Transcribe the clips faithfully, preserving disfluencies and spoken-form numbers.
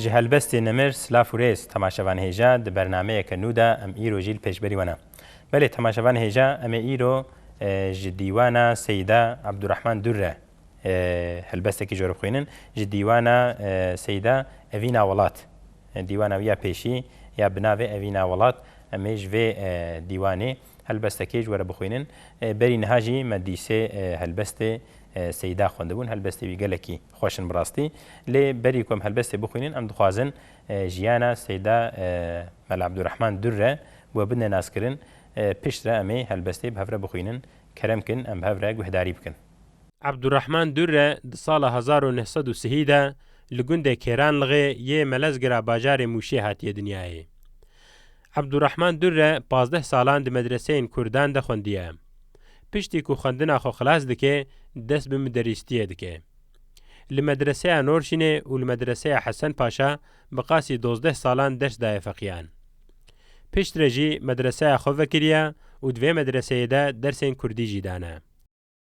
Helbestê nemir, silav û rêz, temaşevan hêja, di bernameyeke nû de em îro jî li pêşberî we ne. Belê, temaşevan hêja, em ê îro, e, ji dîwana Seyda Ebdurrahman Durre, e, helbestekî ji we re bixwînin. Ji dîwana, e, Seyda Evîna Welat, e, dîwana wî ya pêşî ya bi navê Evîna Welat, em ê ji vê, e, dîwanê helbestekê ji we re bixwînin. E, berî niha jî me dîsê, e, helbestê, e, Seyda xwendibûn. Helbestê wî gelekî xweş in bi rastî. Lê berî ku em helbestê bixwînin, em dixwazin, e, jiyana Seyda, e, Mela Ebdurrahman Durre bi we bidine naskirin. E, piştre em ê helbestê bi hev re bixwînin. Kerem kin, em bi hev re guhdarî bikin. Ebdurrahman Durre di sala hezar û neh sed û sihî de li gundê Kêranlixê yê Melezgira bajarê Mûşê hatiye dinyayê. Ebdurrahman Durre pazdeh salan di medreseyên Kurdan de xwendiye. Piştî ku xwendina xwe xilas dike, dest bi miderîstiyê dike. Li medreseya Norşînê û li medreseya Hesen Paşa bi qasî dozdeh salan ders daye feqiyan. Piştre jî medreseya xwe vekiriye û di vê medreseyê de dersên kurdî jî dane.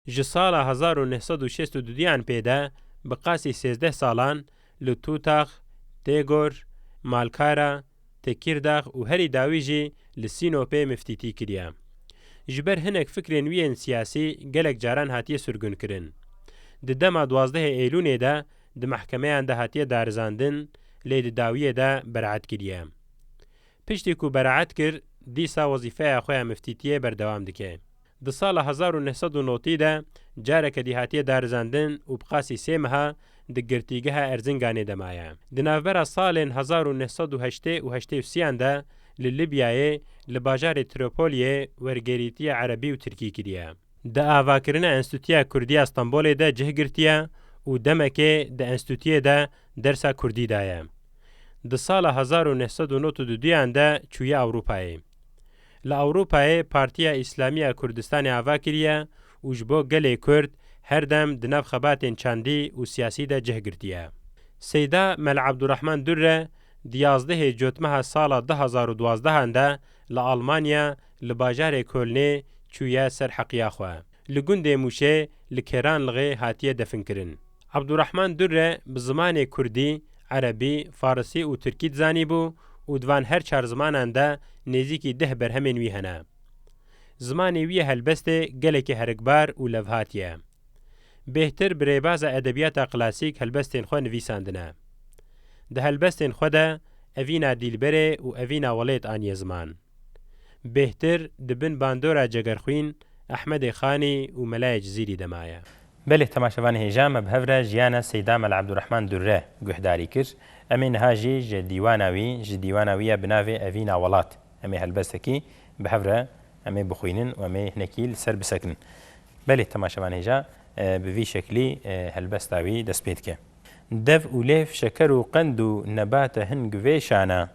Ji sala hezar û neh sed û şêst û duduyan pê de bi qasî sêzdeh salan li Tûtax, Têgor, Malkara, Tekîrdax û herî dawî jî li Sînopê miftîtî kiriye. Ji ber hinek fikrên wî yên siyasî gelek caran hatiye sirgûnkirin. Di dema duwazdehê Eylûnê de di mehkemeyan de hatiye darizandin, lê di dawiyê de beraet kiriye. Piştî ku beraet kir, dîsa wezîfeya xwe ya miftîtiyê berdewam dike. Di sala hezar û neh sed û notî de careke dî hatiye darizandin û bi qasî sê meha di girtîgeha Erzinganê de maye. Di navbera salên hezar û neh sed û heştê û heştê û sêyan de li Libyayê, li bajarê Tripoliyê wergerîtiya erebî û tirkî kiriye. Di avakirina Enstîtuya Kurdî ya Stenbolê de cih girtiye û demekê di enstîtuyê de dersa kurdî daye. Di sala hezar û neh sed û nod û duduyan de çûye Ewropayê. Li Ewropayê Partiya Îslamî ya Kurdistanê ava kiriye û ji bo gelê Kurd her dem di nav xebatên çandî û siyasî de cih girtiye. Seyda Mela Ebdurrahman Durre di yazdehê Cotmeha sala du hazar û duwazdehan de li Almanya, li bajarê Kölnê çûye ser heqiya xwe. Li gundê Mûşê li Kêranlixê hatiye definkirin. Ebdurrahman Durre bi zimanê kurdî, erebî, farisî û tirkî dizanîbû û di van her çar zimanan de nêzîkî deh berhemên wî hene. Zimanê wî yê helbestê gelekî herikbar û levhat ye. Bêhtir bi rêbaza edebiyata klasîk helbestên xwe nivîsandine. Di helbestên xwe de Evîna Dîlberê û Evîna Welêt aniye ziman. Bêhtir di bin bandora Cegerxwîn, Ehmedê Xanî û Melayê Cizîrî de maye. Belê, temaşevanê hêja, me bi hev re jiyana Seyda Mela Ebdurrahman Durre guhdarî kir. Em ê niha jî ji dîwana wî, ji dîwana wî ya bi navê Evîna Welat, em ê helbestekî bi hev re em ê bixwînin û em ê hinekî li ser bisekinin. Belê, temaşevanê hêja, e, bi vî şeklî, e, helbesta wî dest pê dike. Dev û lêv, şeker û qend û nebate hin guvêşana,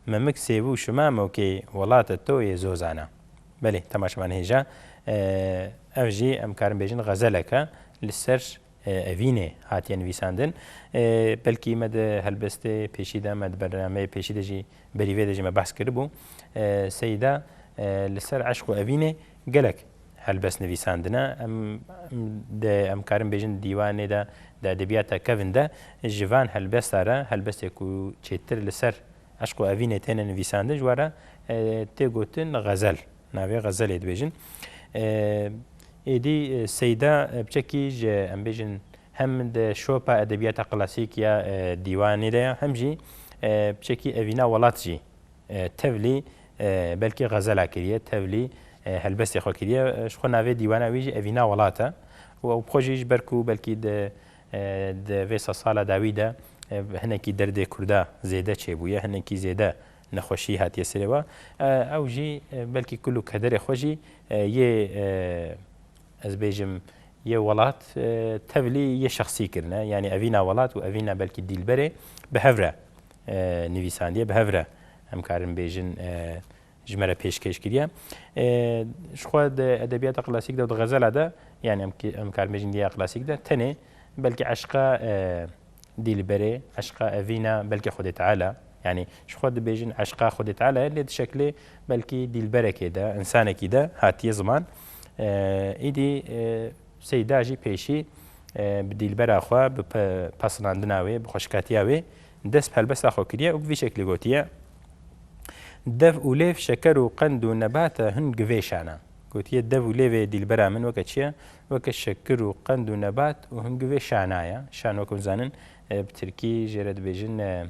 memik sêv û şimamokê, welate to yê zozana. Belê, temaşevanê hêja, e, ev jî em karin bêjin xezeleke li ser, e, evînê hatiye nivîsandin. E, belkî me di helbestê pêşî de, me di bernameyê pêşî de jî, berî vê de jî me behs kiribû. E, Seyda, e, li ser eşq û evînê gelek helbest nivîsandine. Em, em de, em karin bêjin dîwanê de, di edebiyata kevin de ji van helbesta re, helbestê ku çêtir li ser eşq û evînê têne nivîsandin, ji we re, e, tê gotin xezel. Navê xezelê dibêjin. E, êdî, e, Seyda, e, piçekî ji, em bêjin, hem di şopa edebiyata klasîk ya, e, dîwanê de ya, hem jî, e, piçekî Evîna Welat jî, e, tevlî, e, belkî xezela kiriye, tevlî, e, helbestê xwe kiriye. E, ji xwe navê dîwana wî jî Evîna Welat e. Û ew bi xwe jî ji ber ku belkî di, e, di vê sedsala dawî de, e, hinekî derdê Kurda zêde çêbûye, hinekî zêde nexweşî hatiye serê we. E, ew jî, e, belkî kul û kederê xwe jî, e, yê, e, ez bêjim, yê welat, e, tevlî yê şexsî kirine. Yanî Evîna Welat û Evîna belkî Dîlberê bi hev re, e, nivîsandiye, bi hev re em karin bêjin, e, ji me re pêşkêş kiriye. E, ji xwe di edebiyata klasîk de û di xezela de, yanî em ki-, em karin bêjin di ya klasîk de, tenê belkî eşqa, e, Dîlberê, eşqa Evîna, belkî Xwedê Teala, yanî ji xwe dibêjin eşqa Xwedê Teala ye, lê di şeklê belkî dîlberekê de, însanekî de hatiye ziman. E, îdî, e, Seyda jî pêşî, e, bi dîlbera xwe, bi pe-, pesinandina wê, bi xweşikatiya wê Dest bi helbesta xwe kiriye û bi vî şeklî gotiye, Dev û lêv, şeker û qend û nebat e, hin givê şan e. Gotiye, dev û lêvê dîlbera min weke çi ye? Weke şekir û qend û nebat û hin givê şana ye. Şan, wek hûn zanin, e, bi tirkî jê re dibêjin, e,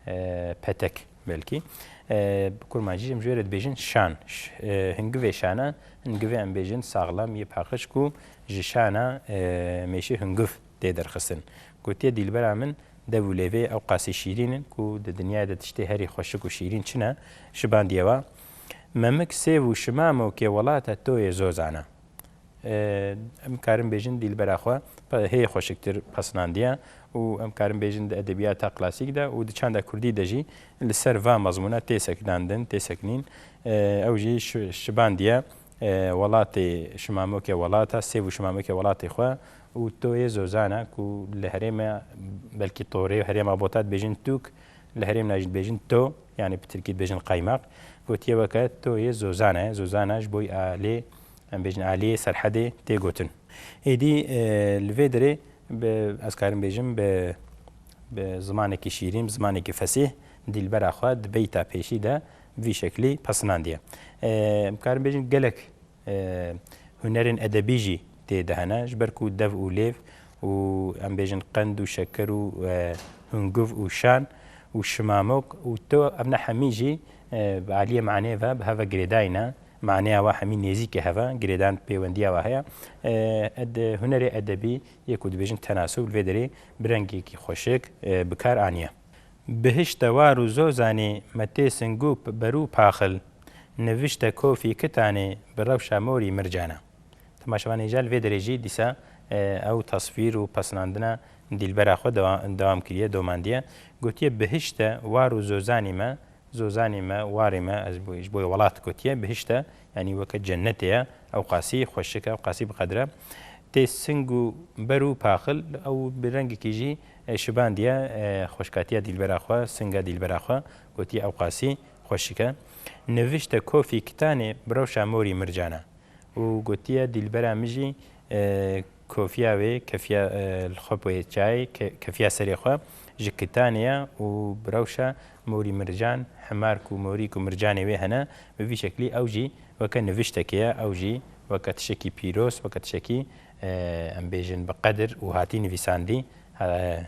e, petek belkî. E, bi kurmancî jî em ji wê re dibêjin şan. Ş-, e, hin givê şana, hin givê em bêjin saxlem yê paqij ku ji şana, e, mêşê hungiv tê derxistin. Gotiye, dîlbera min dev û lêvê ew qasî şîrîn in ku di dinyayê de tiştê herî xweşik û şîrîn çi ne, şibandiye wa. Memik sêv û şimamokê welata to yê zozana. E, em karin bêjin dîlbera xwe pe-, hê xweşiktir pesnandiye û em karin bêjin di edebiyata klasîk de û di çanda kurdî de jî li ser va mezmûna tê sekdandin, tê seknîn. E, ew jî şi-, şibandiye, e, welatê şimamokê welata, sêv û şimamokê welatê xwe û to yê zozana ku li herêma, belkî torê herêma Bota dibêjin tûk, li herêmna jî dibêjin to, yanî bi tirkî dibêjin qaymaq. Gotiye weke to yê zozana ye, zozana ji bo alê, em bêjin aliyê serhedê tê gotin. Êdî, e, li vê derê bi, ez karim bêjim, bi, bi zimanekî şîrîn, bi zimanekî fesîh, dîlbera xwe di beyta pêşî de vî şeklî pesnandiye. E, em karin bêjin gelek, e, hunerên edebî jî tê de hene, ji ber ku dev û lêv û, em bêjin, qend û şeker û, e, hungiv û şan û şimamok û to, evne hemî jî, e, bi aliyê manê ve bi hev ve girêdayî ne. Maneya wa hemî nêzîkê hev e, girêdan pêwendiya wa heye. E, ed-, hunerê edebî yê ku dibêjin tenasub li vê derê bi rengekî xweşik, e, bi kar aniye. Bihişte war û zozanî me tê singû p-, berû paxil, nivişte kofî kitanê bi rewşa morî mircana. Temaşevanê hêja, li vê derê jî dîsa, e, ew tasvîr û pesnandina dîlbera xwe dewa-, dewam kiriye, domandiye. Gotiye, bihişte war û zozanî me, zozanî me, warê me, ez bo, ji bo welat gotiye, bihişte, yanî weke cennetê ye, ew qasî xweşik e, ew qasî bi qedir e. Tê sing û ber û paxil, ew bi rengekî jî, e, şibandiye, e, xweşkatiya dîlbera xwe, singa dîlbera xwe, gotiye ew qasî xweşik e. Nivişte kofî kitanê bi rewşa morî mircana. Û gotiye, dîlbera min jî, e, kofiya wê, kefiya, e, li xwe pê çayê, ke-, kefiya serê xwe, ji kitanê ye û bi rewşa morî mircan, himar ku morî ku mircanê wê hene, bi vî şeklî ew jî weke niviştekê ye, ew jî weke tiştekî pîroz, weke tiştekî, e, em bêjin bi qedir û hatî nivîsandî, e,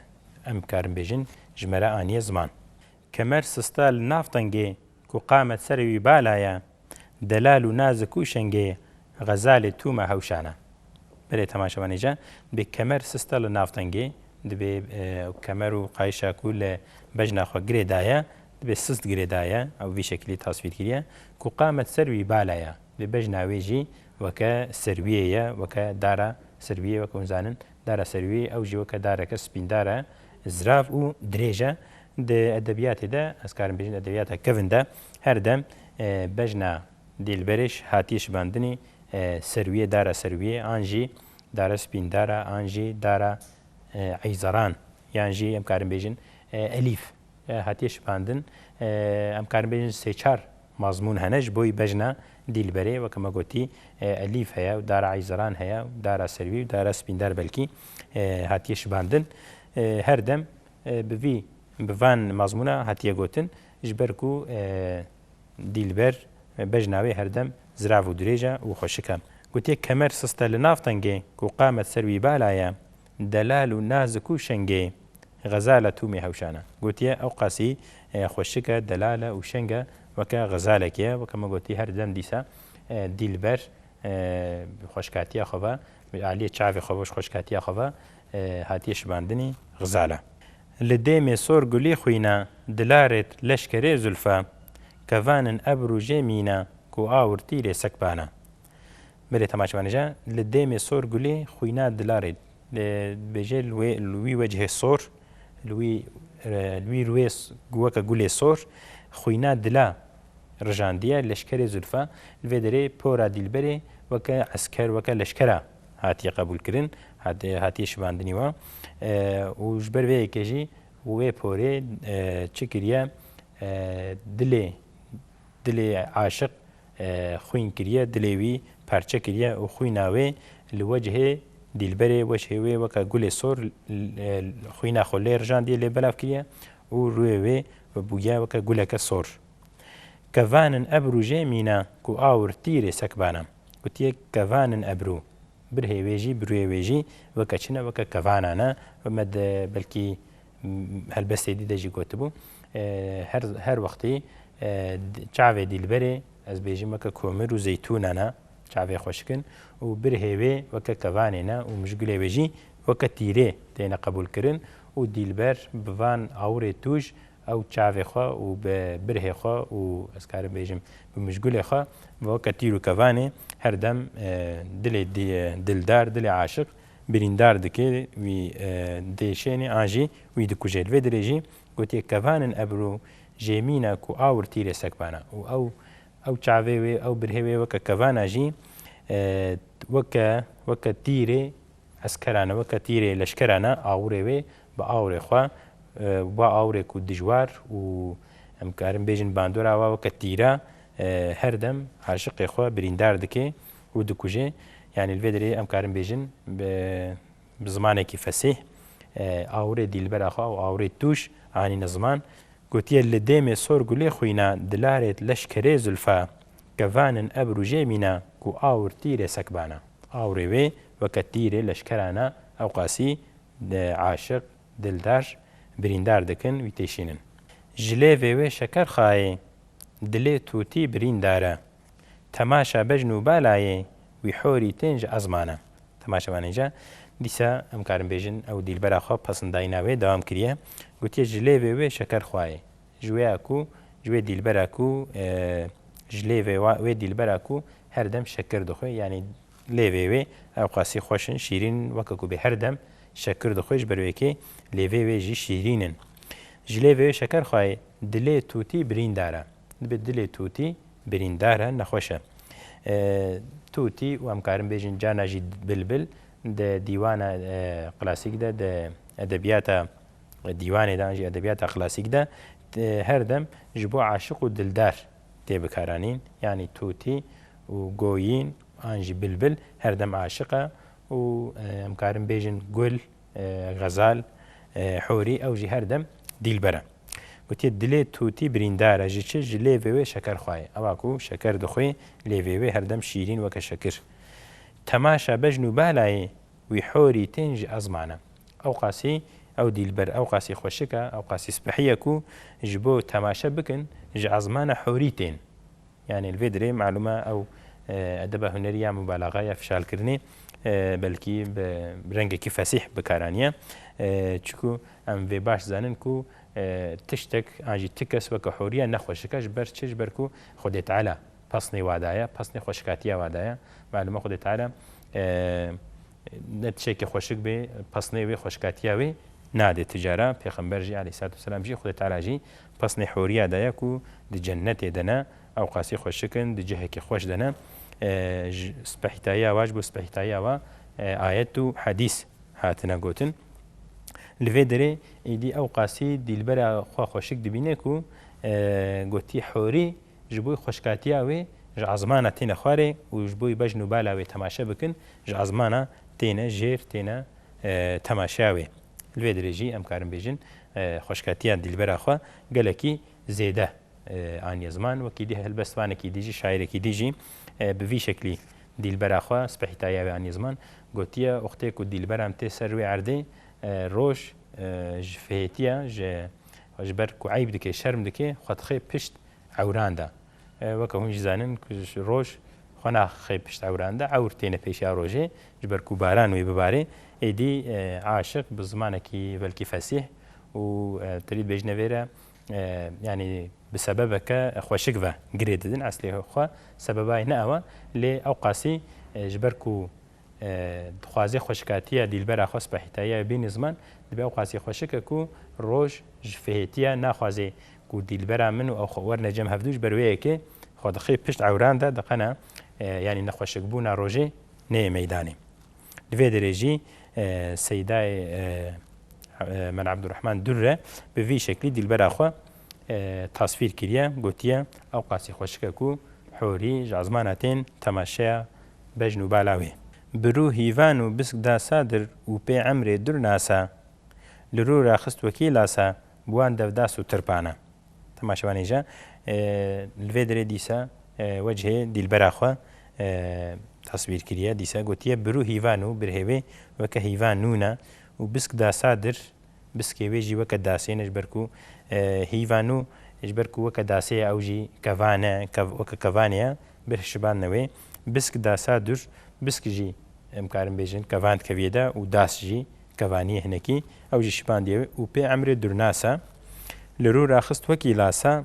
em karin bêjin ji me re aniye ziman. Kemer sista li nav tengê, ku qamet ser wî bala ye, delal û nazik û şengê, xezalê tû me hewşana. Belê temaşevanê hêja, dibê kemer sista li nav tengê, dibê, e, kemer û qayişa ku li bejna xwe girê daye, dibê sist girê daye, ew vî şeklî tasvîr kiriye, ku qamet ser wî bala ye, dibê bejna wê jî weke serwiyê ye, weke dara serwiyê, weke hûn zanin, dara serwiyê, ew jî weke dareke spîndar e, zirav û dirêj e. Di edebiyatê de, ez karim bêjim, edebiyata kevin de her dem, e, bejna dîlberê ş-, hatiye şibandinî, e, serwiyê, dara serwiyê, an jî dara spîndara, an jî dara, e, eyzaran, yan jî em karin bêjin, e, elîf, e, hatiye şibandin. E, em karin bêjin sê çar mazmûn hene ji bo bejna dîlberê, weke me gotî, e, elîf heye, dara eyzaran heye, dara serwî û dara spîndar belkî, e, hatiye şibandin. E, her dem, e, bi vî, bi van mazmûna hatiye gotin, ji ber ku, e, dîlber, e, bejna wê her dem zirav û dirêj e û xweşik e. Gotiye, kemer siste li nav tengê, ku qamet ser wî bala ye, delal û nazik û şengê, xezala tûmê hewşan e. Gotiye, ew qasî, e, xweşik e, delal e û şeng e, weke xezalekê ye, weke me gotî her dem dîsa, e, dîlber, e, bi xweşkatiya xwe ve, bi aliyê çavê xwe ve, ji xweşkatiya xwe ve, e, hatiye şibandinî xizal e. Li dêmê sor gulî xwîna, dilarêt leşkerê zulfa, kevan in ebr û jê mîna, ku awir tîrê sekbana. Belê temaşevanê hêja, li dêmê sor gulê xwîna dilarê, e, dibêje li wê, li wî wecihê sor, li wî, e, li wî rûyê s-, weke gulê sor, xwîna dila rijandiye, leşkerê zulfa, li vê derê pora dîlberê weke esker, weke leşkera hatiye qebûl kirin, hatiye, hatiye şibandinî wa. E, û ji ber vê yekê jî wê porê, e, çi kiriye, e, dilê, dilê aşiq, e, xwîn kiriye, dilê wî parçe kiriye û xwîna wê li wecihê dîlberê, wecihê wê weke gulê sor, l-, l-, xwîna xwe lê rijandiye, lê belav kiriye û rûyê wê bûye weke guleke sor. Kevanên ebrû jê mîne ku awir tîrê sekbana. Gotiye kevanên ebrû. Birhê wê jî, birûyê wê jî weke çi ne, weke kevana ne. Ve me de belkî, m, helbestê dî de jî gotibû. E, her, her wextî, e, d-, çavê dîlberê, ez bêjim weke komir û zeytûna ne, çavê xweşik in û birhê wê weke kevanê ne û mijgulê wê jî weke tîrê têne qebûlkirin û dîlber bi van awirê tûj ew çavê xwe û bi birhê xwe û ez karim bêjim bi mijgulê xwe ve weke tîr û kevanê her dem, e, dilê dî-, dildar, dilê aşiq birîndar dike, wî, e, dêşênê an jî wî dikuje. Li vê dirê jî gotiye, kevanên ebrû jêmîne ku awir tîrê sekbana. Û ew, ew çavê wê, ew birhê wê weke kevana jî, e, weke, weke tîrê eskerane, weke tîrê leşkerane, awirê wê bi awirê xwe, e, wa awirê ku dijwar û em karin bêjin bandora wa weke tîra, e, her dem aşiqê xwe birîndar dike û dikuje. Yanî li vê dirê em karin bêjin bi, bi zimanekî fesîh, e, awirê dîlbera xwe û awirê tûj anîne ziman. Gotiye, li dêmê sor gulê xwîna, dilarê leşkerê zulfa, kevanên ebrû jê mîna ku awir tîrê sekbana. Awirê wê weke tîrê leşkerana, ewqasî de aşiq, dildar, birîndar dikin, wî têşînin. Ji lêvê wê şeker xayê, dilê tûtî birîndar e. Temaşa bejn û balayê, wî horî tên ji ezmana. Temaşa vanê ca, dîsa em karin bêjin ew dîlbera xwe pesindayîna wê dewam kiriye. Gotiye, ji lêvê wê şeker xwayê. Ji wê ya ku, ji wê dîlbera ku, e, ji lêvê wa-, wê dîlbera ku her dem şekir dixwe, yanî lêvê wê ew qasî xweş in, şîrîn in, weke ku bê her dem şekir dixwe, ji ber wê yekê lêvê wê jî şîrîn in. Ji lêvê wê şeker xwayê, dilê tûtî birîndar e. Dibe dilê tûtî birîndar e, nexweş e. E, tûtî û em karin bêjin carna jî bilbil di dîwana, e, klasîk de, di edebiyata dîwanê de an jî edebiyata klasîk de, e, her dem ji bo aşiq û dildar tê bikaranîn. Yanî tûtî û goyîn an jî bilbil her dem aşiq e û, e, em karin bêjin gul, e, xezal, e, horî, ew jî her dem dîlber e. Gotiye, dilê tûtî birîndar e, ji çi? Ji lêvê wê şeker xwayê. Ewa ku şeker dixwê, lêvê wê her dem şîrîn weke şekir. Temaşa bejn û balayê wî horî tên ji ezmana. Ew qasî, ew dîlber, ew qasî xweşik e, ew qasî spehî ye ku ji bo temaşe bikin, ji ezmana horî tên. Yanî li vê dirê malûm e ew, e, edeba hunerî ya mubalaxa ya fişalkirinê, e, belkî bi rengekî fesîh bikaranî ye. E, çiku em vê baş zanin ku, e, tiştek an jî ti kes weke horiya ne xweşik e, ji ber çi? Ji ber ku Xwedê Teala pesnê wa daye, pesnê xweşikatiya wa daye. Malûm e Xwedê Teala, e, ne tiştekî xweşik bê, pesnê wê, xweşikatiya wê nadê ti cara. Pêxember jî aleyhissalatu vesselam jî, Xwedê Teala jî pesnê horiya daye ku di cennetê de ne, ew qasî xweşik in, di cihekî xweş de ne. E, ji spehîtayiya wa, ji bo spehîtayiya wa, e, ayet û hedîs hatine gotin. Li vê derê êdî ew qasî dîlbera xwe xweşik dibîne ku, e, gotî horî ji bo xweşikatiya wê ji ezmana têne xwarê û ji bo bejn û bala wê temaşe bikin, ji ezmana têne jêr, têne, e, temaşeya wê. Li vê derê jî em karin bêjin, e, xweşikatiya dîlbera xwe gelekî zêde, e, aniye ziman. Wekî dî helbestvanekî dî jî, şairekî dî jî, e, bi vî şeklî dîlbera xwe, spehîtaya wê aniye ziman. Gotiye, wextê ku dîlbera min tê ser wê erdê, e, roj, e, ji fihêtiya, ji, ji ber ku eyb dike, şerm dike, xwe dixê pişt ewran de. E, weke hûn jî zanin ku ji roj xwe naxê pişt ewran de, ewr têne pêşiya rojê, ji ber ku baran wê bibarê. Êdî, e, aşiq bi zimanekî belkî fesîh û, e, terî dibêjine vê re, e, yanî bi sebebeke xweşik ve girê didin. Eslê xwe sebebayê ne ew e, lê ew qasî, e, ji ber ku, e, dixwaze xweşikatiya dîlbera xwe, spehîtayiya wê bîne ziman, dibe ew qasî xweşik e ku roj ji fihêtiya naxwaze ku dîlbera min û ew xwe werne cem hevdû, ji ber wê yekê xwe dixê pişt ewran de, diqene, e, yanî nexweşikbûna rojê neyê meydanê. Li vê derê jî, e, Seydayê, e, e, Mela Ebdurrehman Durre bi vî şeklî dîlbera xwe, e, tasvîr kiriye, gotiye, ew qasî xweşik e ku horî ji ezmana tên temaşeya bejn û bala wê. Bi rû hîvan û bisk da sadir û pê emrê dur nasa, li rû raxist wekî lasa, Bi wan devdas û tirpana. Temaşevanê je, e, li vê derê dîsa, e, wechê dîlbera xwe, e, tasvîr kiriye. Dîsa gotiye, "Birû hîvan û birhê wê weke hîvan nû ne û bisk dasa dir, biskê wê jî weke dasê ne, ji ber ku, e, hîvan nû, ji ber ku weke dasê ye, ew jî kevan e, kev-, weke kevanê ye, birh şibandine wê. Bisk dasa dûr, bisk jî, em karin bêjin, kevan dikeviyê de û das jî kevaniyê hinekî, ew jî şibandiye wê û pê emrê durnasa, li rû raxist wekî lasa,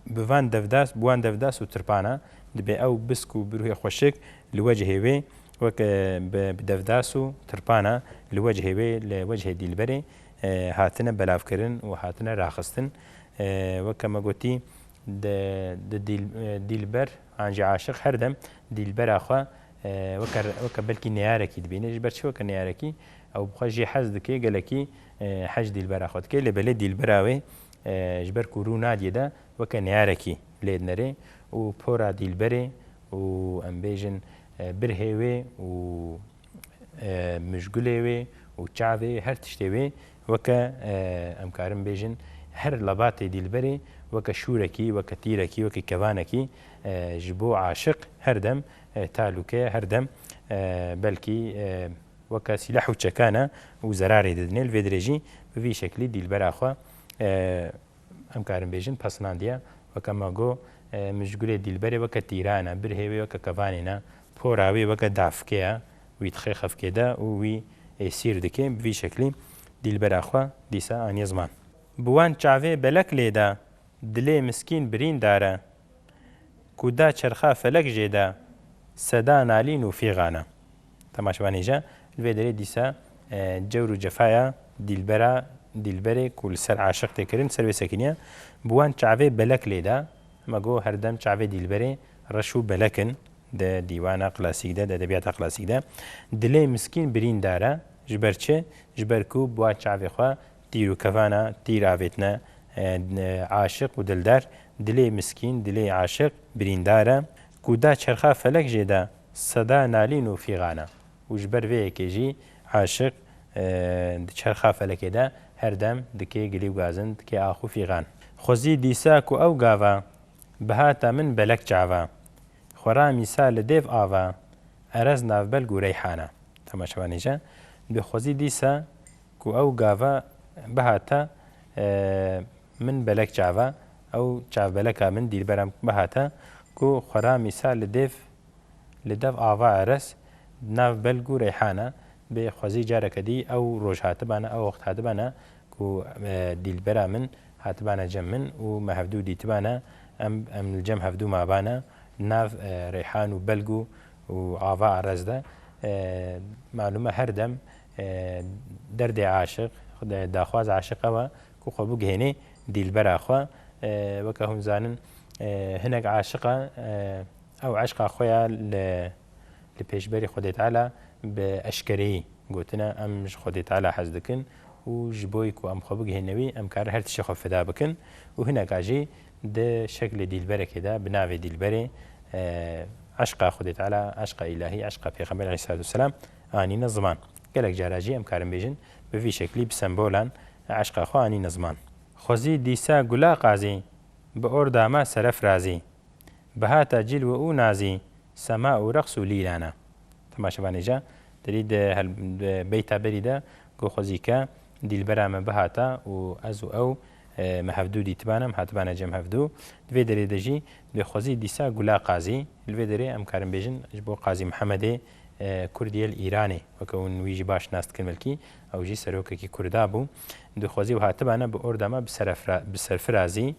bi van devdas, bi wan devdas û tirpana, dibê ew bisk û bi ruhê xweşik li wecihê wê, weke bi, bi devdas û tirpana li wecihê wê, li wecihê dîlberê, e, hatine belavkirin û hatine raxistin. E, weke me gotî, di, di dîl-, e, dîlber an jî aşiq her dem dîlbera xwe, e, weke, weke belkî neyarekî dibîne. Ji ber çi weke neyarekî? Ew bi xwe jê hez dike, gelekî, e, hez dîlbera xwe dike. Lê belê dîlbera wê, e, ji ber ku rû nadiyê de weke neyarekî lê dinerê û pora dîlberê û em bêjin, e, birhê wê û e, mijgulê wê û çavê, her tiştê wê weke, e, em karin bêjin, her lebatê dîlberê weke şûrekî, weke tîrekî, weke kevanekî, e, ji bo aşiq her dem, e, talûke, her dem, e, belkî, e, weke sîlah û çekane û zerarê didinê. Li vê dirê jî bi vî şeklî dîlbera xwe, e, em karin bêjin, pesnandiye. Weke me got, e, mijgulê dîlberê weke tîran e, birhê wê weke kevanê ne, pora wê weke davkê ye, wî dixê xefkê de û wî êsîr dike. Bi vî şeklî dîlbera xwe dîsa aniye ziman. Bi wan çavê belek lê de, dilê miskîn birîndar e. Ku da çerxa felek jê de, seda nalîn û fîxan e. Temaşevanê je, li vê derê dîsa, e, cewr û cefaya dîlbera, dîlberê ku li ser aşiq tê kirin, ser wê sekiniye. Bi wan çavê belek lê de, me got her dem çavê dîlberê reş û belek in di dîwana klasîk de, di edebiyata klasîk de. Dilê miskîn birîndar e. Ji ber çi? Ji ber ku bi wan çavê xwe tîr û kevana tîr avêtine, e, e, aşiq û dildar, dilê miskîn, dilê aşiq birîndar e, ku da çerxa felek jê de seda nalîn û fîxan e. Û ji ber vê yekê jî aşiq, e, di çerxa felekê de her dem dike gilî û gazin, dike ax û fîxan. Xwezî dîsa ku ew gava, bihata min belek çava. Xwe ra mîsa li dêv ava, erez navbelg û reyhana. Temaşevanê je, bi xwezî dîsa ku ew gava bihata, e, min belek çava, ew çavbeleka min dîlbera min bihata, ku xwe ra mîsa li dêv, li dev ava eres, di nav belg û reyhana, bi xwezî careke dî ew roj hatibana, ew wext hatibana, ku, e, dîlbera min hatibana cem min û me hevdû dîtibana, em, em li cem hevdû mabana, nav, e, reyhan û belg û, û ava erez de, e, malûm e her dem, e, derdê aşiq, de-, daxwaz aşiq ew e ku xwe bigihênê dîlbera xwe. E, weke hûn zanin, e, hinek aşiqa, e, ew eşqa xwe ya li, li pêşberî Xwedê Teala bi eşkereyî gotine, em ji Xwedê Teala hez dikin û ji bo ku em xwe bigihêne wî, em karin her tiştê xwe fida bikin û hineka jî di şeklê dîlberekê de, bi navê dîlberê, e, eşqa Xwedê Teala, eşqa îlahî, eşqa Pêxember aleyhisselatu vesselam anîne ziman. Gelek cara jî em karin bêjin, bi vî şeklî bi sembolan eşqa xwe anîne ziman. Xwezî dîsa gula qazî, bi orda me serefrazî. Bihata cilwe û nazî, sema û reqs û lîlana. Temaşevanê je, derî di hel-, di beyta berî de got, xwezî ke dîlbera me bihata û ez û ew, e, me hevdû dîtibane, em hatibane cem hevdû. Di vê derê de jî bi xwezî dîsa gula qazî. Li vê derê em karin bêjin ji bo Qazî Mihemedê, e, Kurdiyê li Îranê, weke hûn wî jî baş nas dikin belkî, ew jî serokekî Kurda bû. Di xwezî û hatibane bi orda me bi serefra-, bi serfirazî,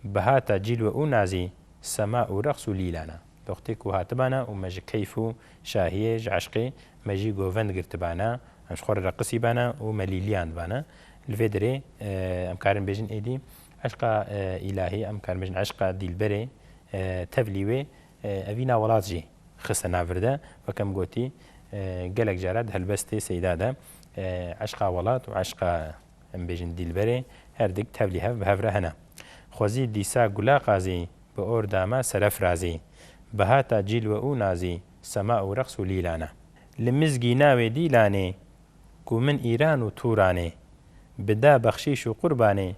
bihata cilwe û nazî, sema û reqs û lîlana. Wextê ku hatibana û me ji keyf û şahiyê, ji eşqê me jî govend girtibana, em ji xwe re reqisîbana û me lîliyan dibana. Li vê derê, e, em karin bêjin êdî eşqa, e, îlahî, em karin bêjin eşqa dîlberê, e, tevlî wê, e, evîna welat jî xiste nav vir de. Wek em gotî, e, gelek cara di helbestê seyda de, e, eşqa welat û eşqa, em bêjin, dîlberê her dik tevlî hev bi hev re hene. Xwezî dîsa gula qazî, bi orda me serefrazî. Bihata cilwe û nazî, sema û reqs û lîlane. Li mizgîna wê dîlanê, ku min Îran û Tûranê, bi da bexşîş û qurbanê,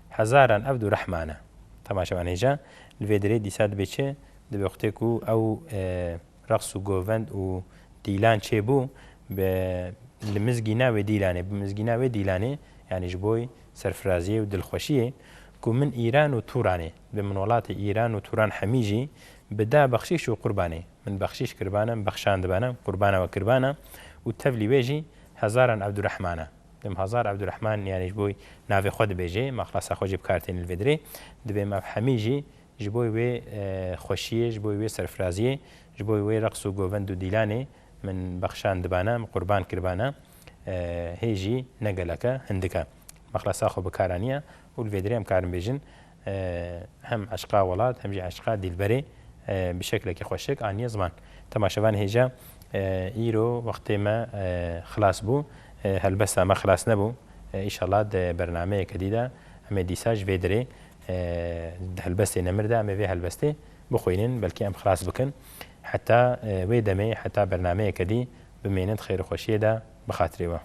Hezaran Ebdurehmana. Temaşevan hêja, li vê dirê dîsa dibê çi? Dibê wextê ku ew, e, reqs û govend û dîlan çêbû, bi, li mizgîna wê dîlanê, bi mizgîna wê dîlanê, yanî ji bo serfiraziyê û dilxweşiyê, ku min Îran û Turanê, bi min welatê Îran û Turan hemî jî bi da bexşîş û qurbanê. Min bexşîş kiribana, min bexşandibana, qurbana we kiribana û tevlî wê jî Hezaran Ebdurehmana. Dem Hazar Ebdurehman, yanî ji bo navê xwe dibêje, me xilasa xwe jî bi kar têne li vê dirê. Dibê me hemî jî ji bo wê, e, xweşiyê, ji bo wê serfiraziyê, ji bo wê reqs û govend û dîlanê min bexşan dibana, min qurban kiribana, e, hê jî ne gelek e, hindik e. Me xilasa xwe bi kar aniye û li vê dirê em karin bêjin, e, hem eşqa welat, hem jî eşqa dîlberê, e, bi şeklekî xweşik aniye ziman. Temaşevan hêja, e, îro wextê me, e, xilas bû, e, helbesta me xilas nebû. E, îşallah di bernameyeke dî de em ê dîsa ji vê dirê, e, di helbestê nemir de em ê vê helbestê bixwînin, belkî em xilas bikin. Heta, e, wê demê, heta bernameyeke dî bimênin di xêr û xweşiyê de bi xatirê we.